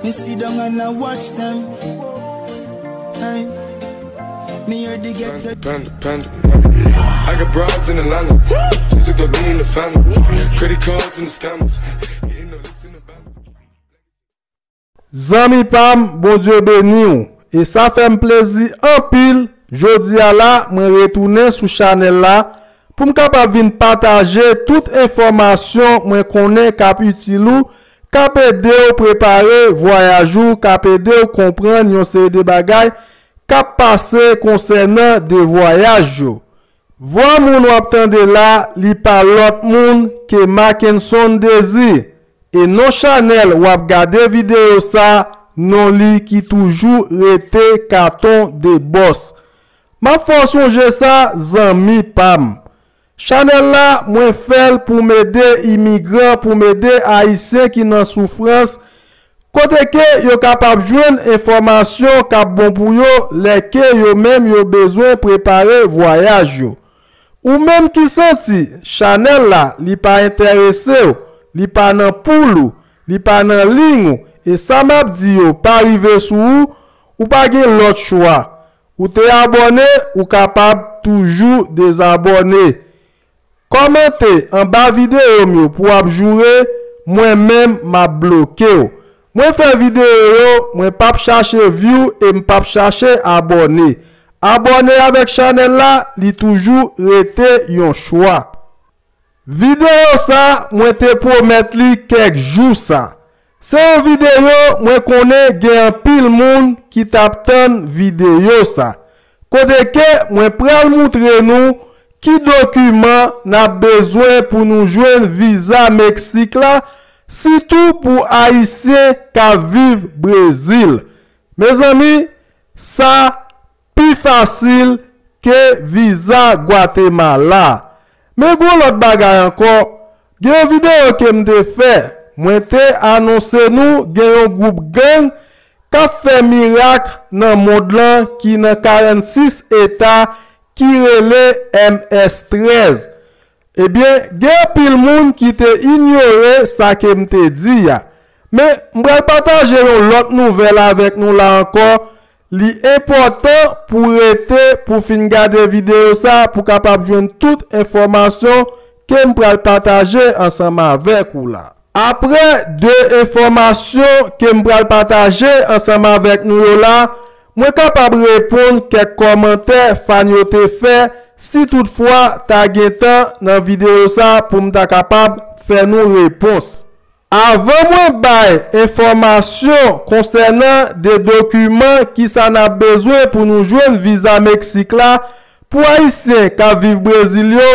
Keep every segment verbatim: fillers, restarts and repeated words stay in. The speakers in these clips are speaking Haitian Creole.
Me sit down and I watch them. Hey, me hear the ghetto. Panda, panda, panda. I got broads in Atlanta. Just took the lean in the family. Credit cards and the scammers. Getting no licks in the van. Zanmi pa m, Bondye beni w. E sa fè m plezi anpil, jodi a la, mwen retounen sou chanèl la pou m kapab vin pataje tout enfòmasyon mwen konnen k ap itil ou, k ap ede w prepare vwayaj ou, k ap ede w konprann yon seri de bagay k ap pase konsènan de vwayaj yo. Vwa moun w ap tande la, li pa lòt moun ke Mackenson Désir. E non chanèl w ap gade videyo sa, non li ki toujou rete Katon de Bòs. M ap fè w sonje sa, zanmi pa m. Chanèl la, mwen fè l pou m ede imigran, pou m ede Ayisyen ki nan soufrans, kote ke yo kapab jwenn enfòmasyon k ap bon pou yo lè ke yo menm yo bezwen prepare vwayaj yo. Ou menm ki santi chanèl la, li pa enterese w, li pa nan poul ou, li pa nan liy ou, e sa m ap di yo pa rive sou ou, ou pa gen lòt chwa. Ou te abòne, ou kapab toujou dezabòne. Kòmante anba videyo m yo pou w ap joure, mwen menm m ap bloke w. Mwen fè videyo yo, mwen p ap chache view e m p ap chache abòne. Abòne avèk chanèl la, li toujou rete yon chwa. Videyo sa, mwen te pwomèt li kèk jou sa. Se yon videyo mwen konnen gen anpil moun ki t ap tann videyo sa. Kote ke mwen pral moutre nou ki dokiman n ap bezwen pou nou jwenn viza Meksik la, sitou pou Ayisyen k ap viv Brezil. Mezanmi, sa pi fasil ke viza Gwatemala. Men gon lòt bagay ankò, gen yon videyo ke m te fè, mwen te anonse nou gen yon gwoup gang k ap fè mirak nan mond lan ki nan karannsis eta ki rele M S trèz. Ebyen, gen anpil moun ki te inyore sa ke m te di a. Men, m pral pataje yon lòt nouvèl avèk nou la ankò. Li enpòtan pou rete pou fin gade videyo sa pou kapab jwenn tout enfòmasyon ke m pral pataje ansanm avèk ou la. Apre de enfòmasyon ke m pral pataje ansanm avèk nou yo la, mwen kapab reponn kèk kòmantè fan yo te fè, si toutfwa ta gen tan nan videyo sa pou m ta kapab fè nou repons. Avan mwen bay enfòmasyon konsènan de dokiman kisa n ap bezwen pou nou jwenn viza Meksik la, pou Ayisyen k ap viv Brezil yo,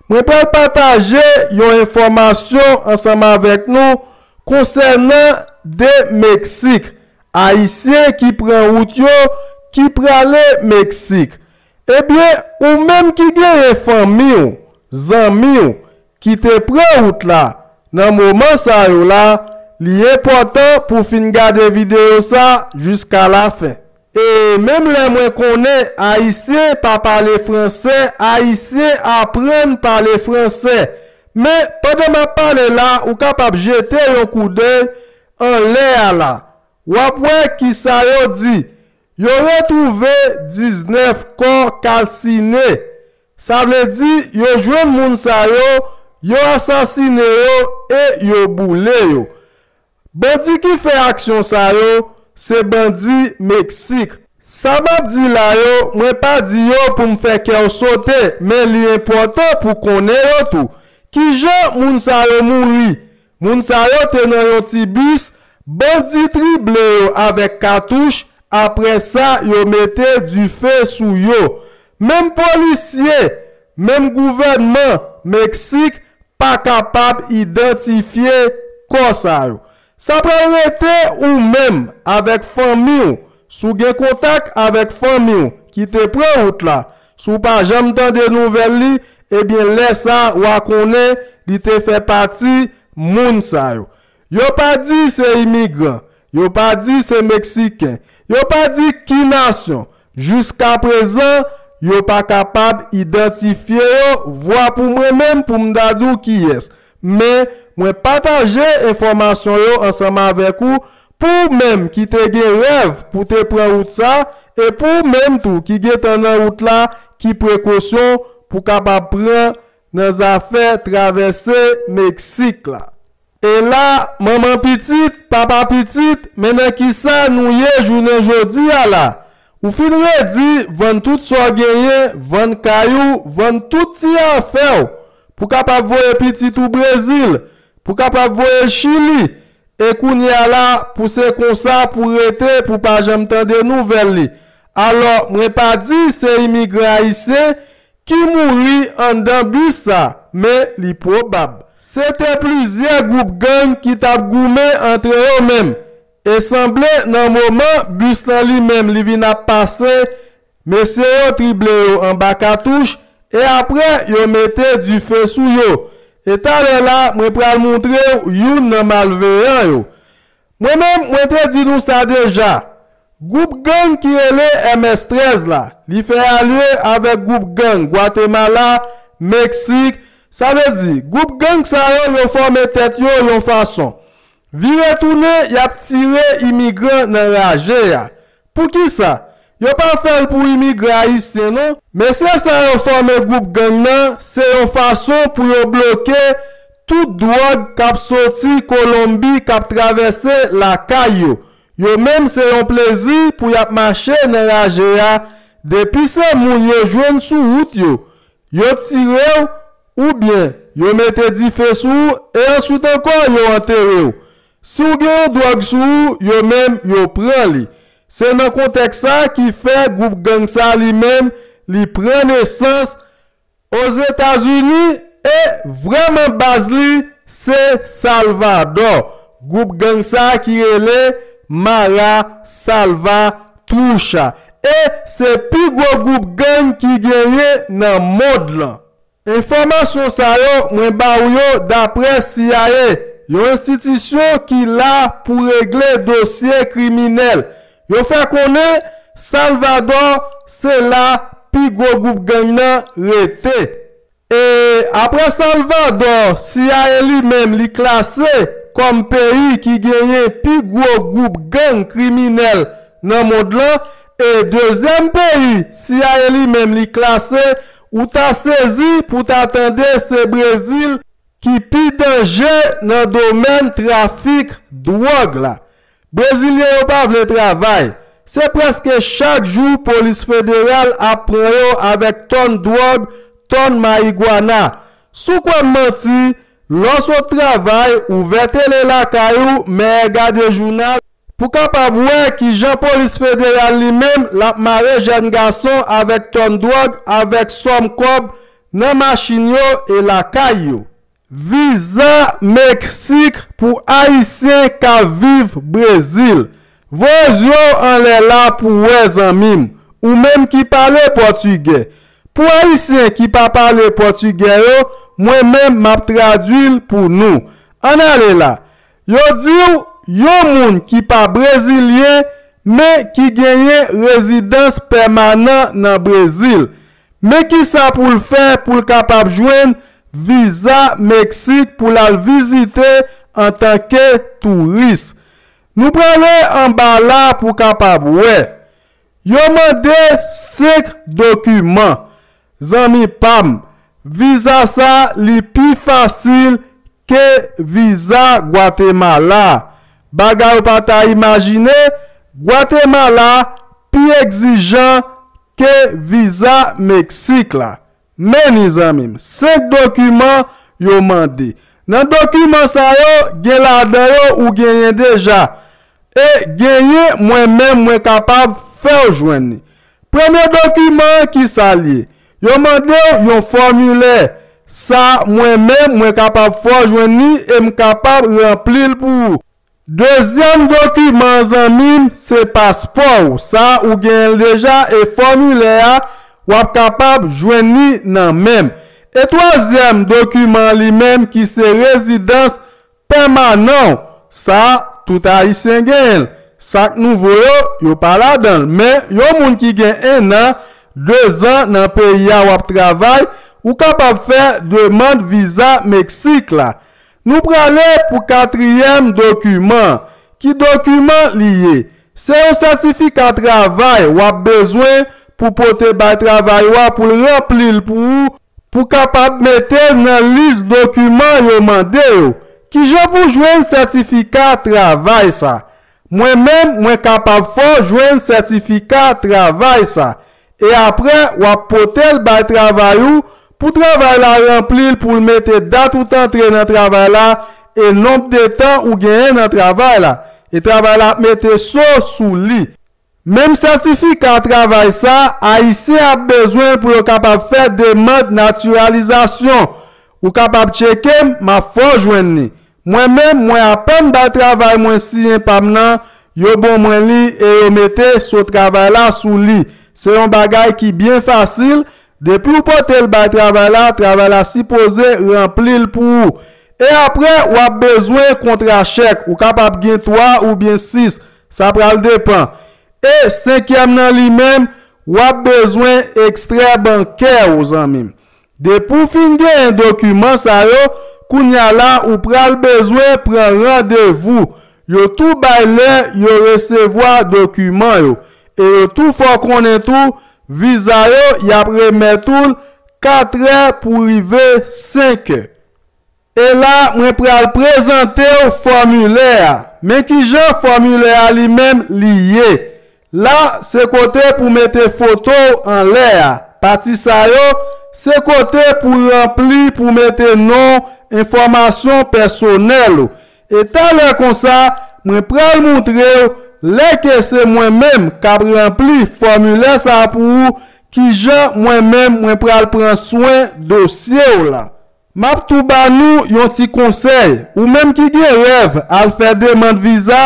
mwen pral pataje yon enfòmasyon ansanm avèk nou konsènan de Meksik, Ayisyen ki pran wout yo, ki prale Meksik. Ebyen, ou menm ki genyen fanmi w, zanmi w, ki te pran wout la nan moman sa yo la, li enpòtan pou fin gade videyo sa jiska lafen. E menm lè mwen konnen Ayisyen pa pale fransè, Ayisyen aprann pale fransè. Men, pandan m ap pale la, ou kapab jete yon koudèy anlè a la. W ap wè kisa yo di. Yo retwouve diznèf kò kalsine. Sa vle di, yo jwenn moun sa yo, yo asasine yo e yo boule yo. Bandi ki fè aksyon sa yo, se bandi Meksik. Sa m ap di la yo, mwen pa di yo pou m fè kè w sote, men li enpòtan pou konnen yo tou. Kijan moun sa yo mouri? Moun sa yo te nan yon ti bis, bandi trible yo avèk katouch, apre sa yo mete dife sou yo. Menm polisye, menm gouvènman Meksik pa kapab idantifye kò sa yo. Sa pral rete ou menm avèk fanmi w, si w gen kontak avèk fanmi w ki te pran wout la, si w pa janm tande nouvèl li, ebyen lè sa w a konnen li te fè pati moun sa yo. Yo pa di se imigran, yo pa di se meksiken, yo pa di ki nasyon. Jiska prezan, yo pa kapab idantifye yo, vwa pou mwen menm pou m ta di w kiyès. Men, mwen pataje enfòmasyon yo ansanm avèk ou Pou ou menm ki te gen rèv pou te pran wout sa, e pou ou menm tou ki gentan nan wout la, ki prekosyon pou kapab pran nan zafè travèse Meksik la? E la, manman pitit, papa pitit, men nan kisa nou ye jounen jodi a la? Ou fin redi vann tout sa w genyen, vann kay ou, vann tout ti afè w, pou kapab voye pitit ou Brezil, pou kapab voye l Chili, e kounye a la, pou se konsa pou rete, pou pa janm tande nouvèl li. Alò, mwen pa di se imigran ayisyen ki mouri anndan bis sa, men li pwobab. Se te plizyè gwoup gang ki t ap goumen antre yo menm. E sanble nan moman bis lan li menm li vin ap pase, mesye yo trible yo anba katouch, e apre yo mete dife sou yo. E talè la, mwen pral montre w youn nan malveyan yo. Mwen menm, mwen te di nou sa deja. Gwoup gang ki rele M S trèz la, li fè alye avèk gwoup gang Gwatemala, Meksik. Sa vle di, gwoup gang sa yo, yo fòme tèt yo yon fason. Vire tounen, y ap tire imigran nan raje a. Poukisa? Yo pa fè l pou imigran ayisyen non. Mesye sa yo fòme gwoup gang nan, se yon fason pou yo bloke tout dwòg k ap soti Kolonbi k ap travèse lakay yo. Yo menm se yon plezi pou y ap mache nan raje a, depi se moun yo jwenn sou wout yo, yo tire w, oubyen yo mete dife sou ou, e answit ankò yo antere w. Si w gen yon dwòg sou ou, yo menm yo pran li. Se nan kontèks sa ki fè gwoup gang sa li menm, li pran nesans Ozetazini, e vrèman baz li se Salvadò. Gwoup gang sa ki rele Mara Salvatrucha. E se pi gwo gwoup gang ki genyen nan mond lan. Enfòmasyon sa yo mwen ba ou yo dapre C I A, yon enstitisyon ki la pou regle dosye kriminèl. Yo fè konnen Salvadò se la pi gwo gwoup gang nan rete. E apre Salvadò, C I A li menm li klase kòm peyi ki genyen pi gwo gwoup gang kriminèl nan mond lan. E dezyèm peyi C I A li menm li klase, ou ta sezi pou ta tande se Brezil ki pi danje nan domèn trafik dwòg la. Brezilyen yo pa vle travay. Se prèske chak jou polis federal ap pran yo avèk tòn dwòg, tòn mayigwana. Si w kwè m manti, lè w sot travay, ouvè tele lakay ou, men gade jounal, pou kapab wè kijan polis federal li menm l ap mare jèn gason avèk tòn dwòg, avèk sòm kòb nan machin yo e lakay yo. Viza Meksik pou Ayisyen k ap viv Brezil. Voye zye w anlè la pou w wè zanmi m, ou menm ki pale pòtigè. Pou Ayisyen ki pa pale pòtigè yo, mwen menm m ap tradui l pou nou. Ann ale la. Yo di w yon moun ki pa brezilyen, men ki genyen rezidans pèmanan nan Brezil. Men kisa pou l fè pou l kapab jwenn viza Meksik pou l al vizite antanke touris. Nou prale anba la pou kapab wè. Yo mande senk dokiman. Zanmi pa m, viza sa li pi fasil ke viza Gwatemala. Bagay ou pa ta imajine, Gwatemala pi egzijan ke viza Meksik la. Men ni zanmi m, senk dokiman yo mande. Nan dokiman sa yo, gen ladan yo ou genyen deja. E genyen mwen menm mwen kapab fè w jwenn li. Premye dokiman an, kisa l ye? Yo mande w yon fòmilè. Sa mwen menm mwen kapab fè w jwenn li e m kapab ranpli l pou ou. Dezyèm dokiman an, zanmi m, se paspò w. Sa ou genyen l deja e fòmilè a, w ap kapab jwenn li nan men m. E twazyèm dokiman an li menm ki se rezidans pèmanan w. Sa, tout Ayisyen genyen l. Sa k nouvo yo, yo pa ladan l. Men, yon moun ki gen ennan, dezan nan peyi a w ap travay, ou kapab fè demann viza Meksik la. Nou prale pou katriyèm dokiman, ki dokiman li ye. Se yon sètifika travay w ap bezwen pou pote bay travay ou a pou l ranpli l pou ou, pou kapab mete l nan lis dokiman yo mande yo. Kijan pou jwenn sètifika travay sa? Mwen menm, mwen kapab fè w jwenn sètifika travay sa. E apre, w ap pote l bay travay ou, pou travay la ranpli l, pou l mete dat ou t antre nan travay la e nonb de tan ou genyen nan travay la. E travay la ap mete so sou li. Menm sètifika travay sa, Ayisyen ap bezwen pou yo kapab fè demann natiralizasyon. Ou kapab tcheke m, m ap fè w jwenn li. Mwen menm, mwen apèn bay travay mwen siyen pa m nan, yo ban mwen li e yo mete so travay la sou li. Se yon bagay ki byen fasil, depi w pote l bay travay la, travay la sipoze ranpli l pou ou. E apre, w ap bezwen kontra chèk, ou kapab gen twa oubyen sis, sa pral depann. E senkyèm nan li menm, w ap bezwen ekstrè bankè ou, zanmi m. Depi w fin genyen dokiman sa yo, kounye a la ou pral bezwen pran randevou. Yo tou bay lè yo resevwa dokiman yo. E yo tou fè w konnen tou, viza yo y ap remèt ou l katrè pou rive senkè. E la, mwen pral prezante w fòmilè a. Men kijan fòmilè a li menm li ye. La, se kote pou mete foto w anlè a. Pati sa yo, se kote pou ranpli, pou mete non, enfòmasyon pèsonèl ou. E talè konsa, mwen pral moutre w lè ke se mwen menm k ap ranpli fòmilè sa a pou ou, kijan mwen menm mwen pral pran swen dosye w la. M ap tou ba nou yon ti konsèy. Ou menm ki gen rèv al fè demann viza,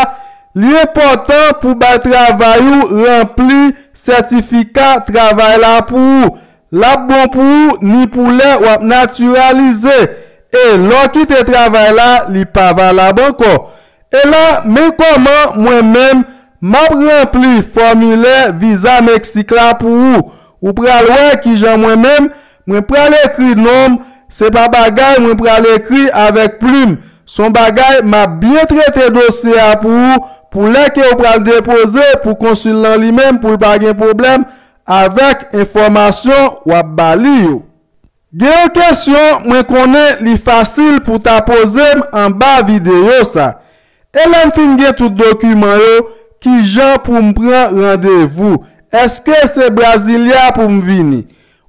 li enpòtan pou bay travay ou ranpli sètifika travay la pou ou. L ap bon pou ou ni pou lè w ap natiralize. E lè w kite travay la, li pa valab ankò. E la, men kòman mwen menm m ap ranpli fòmilè viza Meksik la pou ou. Ou pral wè kijan mwen menm, mwen pral ekri non m, se pa bagay mwen pral ekri avèk plim. Se yon bagay m ap byen trete dosye a pou ou, pou lè ke ou pral depoze pou konsil lan li menm, pou l pa gen pwoblèm avèk enfòmasyon w ap ba li yo. Gen yon kesyon mwen konnen li fasil pou ta poze m anba videyo sa. E lè m fin gen tout dokiman yo, kijan pou m pran randevou? Èske se Brasilia pou m vini?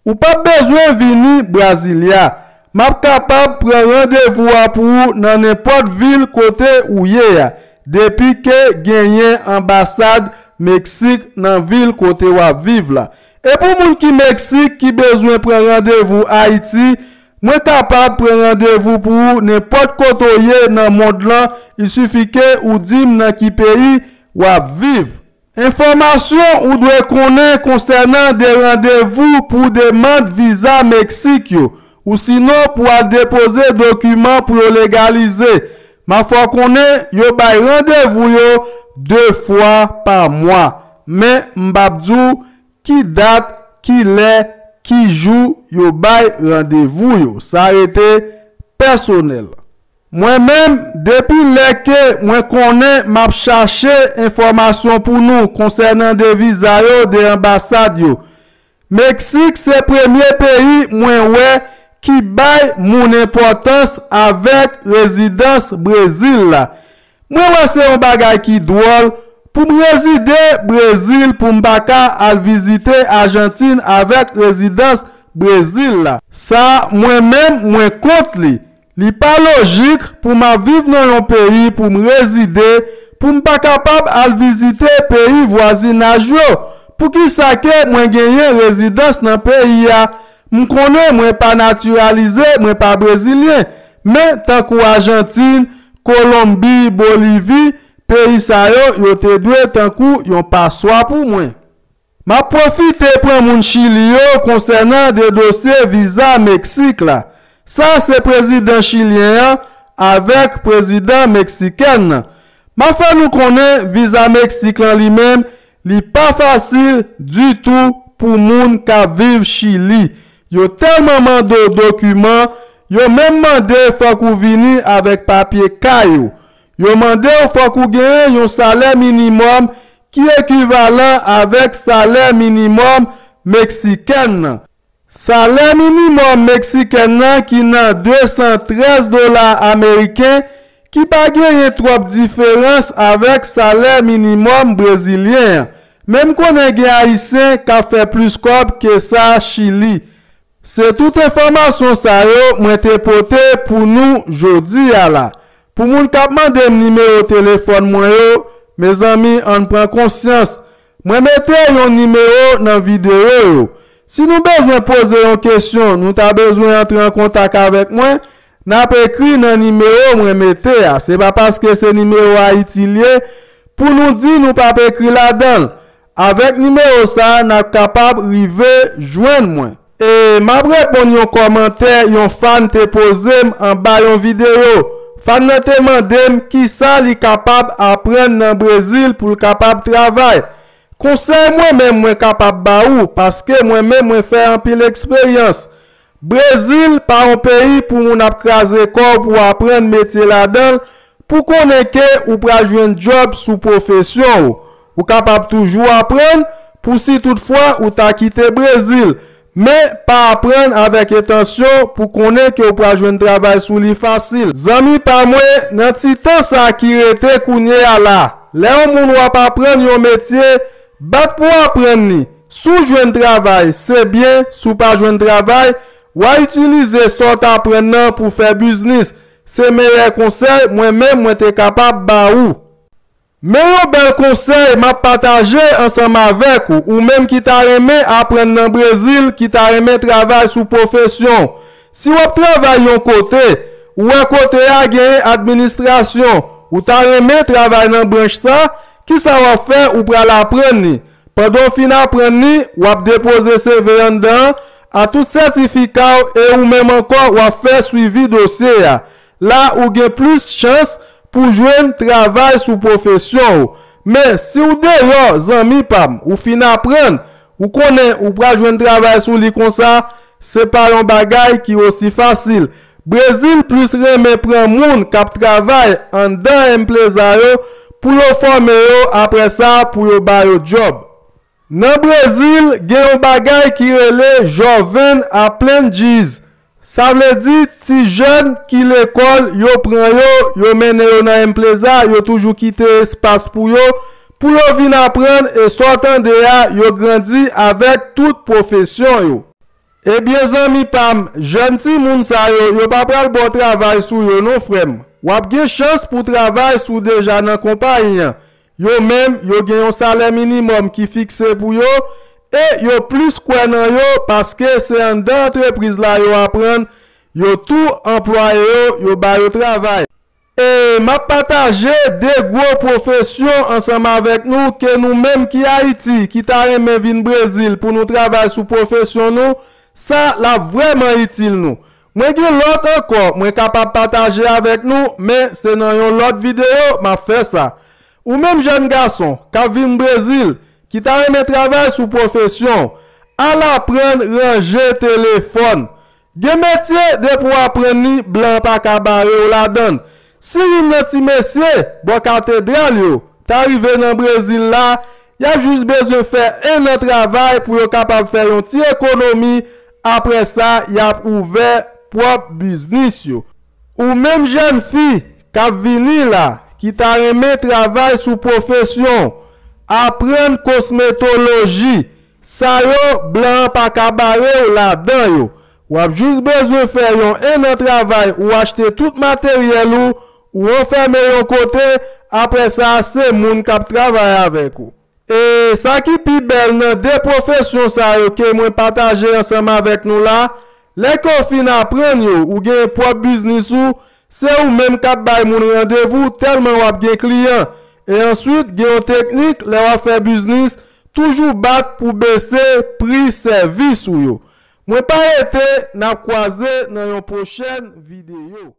Ou p ap bezwen vini Brasilia. M ap kapab pran randevou a pou ou nan nenpòt vil kote ou ye a, depi ke genyen anbasad Meksik nan vil kote w ap viv la. E pou moun ki Meksik ki bezwen pran randevou Ayiti, mwen kapab pran randevou pou ou nenpòt kote w ye nan mond lan, il sifi ke ou di m nan ki peyi w ap viv. Enfòmasyon ou dwe konnen konsènan de randevou pou demann viza Meksik yo, ou sinon pou al depoze dokiman pou yo legalize. M ap fè w konnen yo bay randevou yo de fwa pa mwa. Men m p ap di w ki dat, ki lè, ki jou yo bay randevou yo. Sa rete pèsonèl. Mwen menm, depi lè ke mwen konnen m ap chache enfòmasyon pou nou konsènan de viza yo, de anbasad yo. Meksik se premye peyi mwen wè ki bay moun enpòtans avèk rezidans Brezil la. Mwen wè se yon bagay ki dwòl pou m rezide Brezil pou m pa ka al vizite Ajantin avèk rezidans Brezil la. Sa mwen menm mwen kont li. Li pa lojik pou m ap viv nan yon peyi pou m rezide, pou m pa kapab al vizite peyi vwazinaj yo. Poukisa ke mwen genyen rezidans nan peyi a? M konnen mwen pa natiralize, mwen pa brezilyen. Men tankou Ajantin, Kolonbi, Bolivi, peyi sa yo, yo te dwe tankou yon paswa pou mwen. M ap pwofite pran moun Chili yo konsènan de dosye viza Meksik la. Sa se prezidan chilyen an avèk prezidan meksikèn nan. M ap fè nou konnen viza Meksik lan li menm, li pa fasil ditou pou moun k ap viv Chili. Yo tèlman mande w dokiman, yo menm mande fòk ou vini avèk papye kay ou. Yo mande w fòk ou genyen yon salè minimòm ki ekivalan avèk salè minimòm meksikèn nan. Salè minimòm meksikèn nan ki nan de san trèz dola ameriken, ki pa genyen twòp diferans avèk salè minimòm brezilyen an. Men m konnen gen Ayisyen k ap fè plis kòb ke sa Chili. Se tout enfòmasyon sa yo mwen te pote pou nou jodi a la. Pou moun k ap mande m nimewo telefòn mwen yo, mezanmi, ann pran konsyans. Mwen mete yon nimewo nan videyo yo. Si nou bezwen poze yon kesyon, nou ta bezwen antre an kontak avèk mwen, n ap ekri nan nimewo mwen mete a. Se pa paske se nimewo Ayiti l ye pou nou di nou p ap ekri ladan l. Avèk nimewo sa a, n ap kapab rive jwenn mwen. E m ap reponn yon kòmantè yon fan te poze m anba yon videyo. Fan nan te mande m kisa li kapab aprann nan Brezil pou l kapab travay. Konsèy mwen menm mwen kapab ba ou, paske mwen menm mwen fè anpil eksperyans. Brezil pa yon peyi pou moun ap kraze kò w pou w aprann metye ladan l, pou konnen ke ou pral jwenn djòb sou pwofesyon ou. Ou kapab toujou aprann pou si toutfwa ou ta kite Brezil, men pa aprann avèk entansyon pou konnen ke ou pral jwenn travay sou li fasil. Zanmi pa mwen, nan ti tan sa ki rete kounye a la, lè yon moun w ap aprann yon metye, bat pou w aprann li. Si w jwenn travay, se byen, si w pa jwenn travay, w a itilize sa w t aprann nan pou fè biznis. Se meyè konsèy mwen menm mwen te kapab ba ou. Men yon bèl konsèy m ap pataje ansanm avèk ou, ou menm ki ta renmen aprann nan Brezil, ki ta renmen travay sou pwofesyon w. Si w ap travay yon kote, ou wè kote a genyen administrasyon, ou ta renmen travay nan branch sa, kisa w ap fè? Ou pral aprann li. Pandan w fin aprann li, w ap depoze C V anndan an, a tout sètifika w e ou menm ankò w ap fè swivi dosye a. La ou gen plis chans pou jwenn travay sou pwofesyon w. Men, si w deyò, zanmi pa m, ou fin aprann, ou konnen ou pral jwenn travay sou li konsa, se pa yon bagay ki osi fasil. Brezil plis renmen pran moun k ap travay anndan empreza yo pou yo fòme yo, apre sa pou yo ba yo djòb. Nan Brezil, gen yon bagay ki rele Jovem Aprendiz. Sa vle di ti jèn ki lekòl, yo pran yo, yo mennen yo nan empreza, yo toujou kite espas pou yo, pou yo vin aprann, e sa w tande a, yo grandi avèk tout pwofesyon yo. Ebyen, zanmi pa m, jèn timoun sa yo, yo pa pral ba w travay sou yo non, frè m. W ap gen chans pou travay si w deja nan konpayi an. Yo menm, yo gen yon salè minimòm ki fikse pou yo, e yo plis kwè nan yo paske se anndan antrepriz la yo aprann, yo tou anplwaye yo, yo ba yo travay. E m ap pataje de gwo pwofesyon ansanm avèk nou ke nou menm ki Ayiti, ki ta renmen vin Brezil pou nou travay sou pwofesyon nou, sa l ap vrèman itil nou. Mwen gen lòt ankò mwen kapab pataje avèk nou, men se nan yon lòt videyo m ap fè sa. Ou menm jèn gason k ap vin Brezil, ki ta renmen travay sou pwofesyon w, al aprann ranje telefòn. Gen metye, depi w aprann li, blan pa ka bare w ladan l. Si youn nan ti mesye bò katedral yo ta rive nan Brezil la, y ap jis bezwen fè enn an travay pou yo kapab fè yon ti ekonomi, apre sa, y ap ouvè pwòp biznis yo. Ou menm jèn fi k ap vini la, ki ta renmen travay sou pwofesyon w, aprann kosmetoloji, sa yo, blan an pa ka bare w ladan yo. W ap jis bezwen fè yon enn an travay, ou achte tout materyèl ou, ou anfème yon kote, apre sa, se moun k ap travay avèk ou. E sa ki pi bèl nan de pwofesyon sa yo ke mwen pataje ansanm avèk nou la, lè ke w fin aprann yo, ou genyen pwòp biznis ou, se ou menm k ap bay moun randevou tèlman w ap gen kliyan. E answit, gen yon teknik, lè w ap fè biznis, toujou bat pou bese pri sèvis ou yo. Mwen pa rete, n ap kwaze nan yon pwochèn videyo.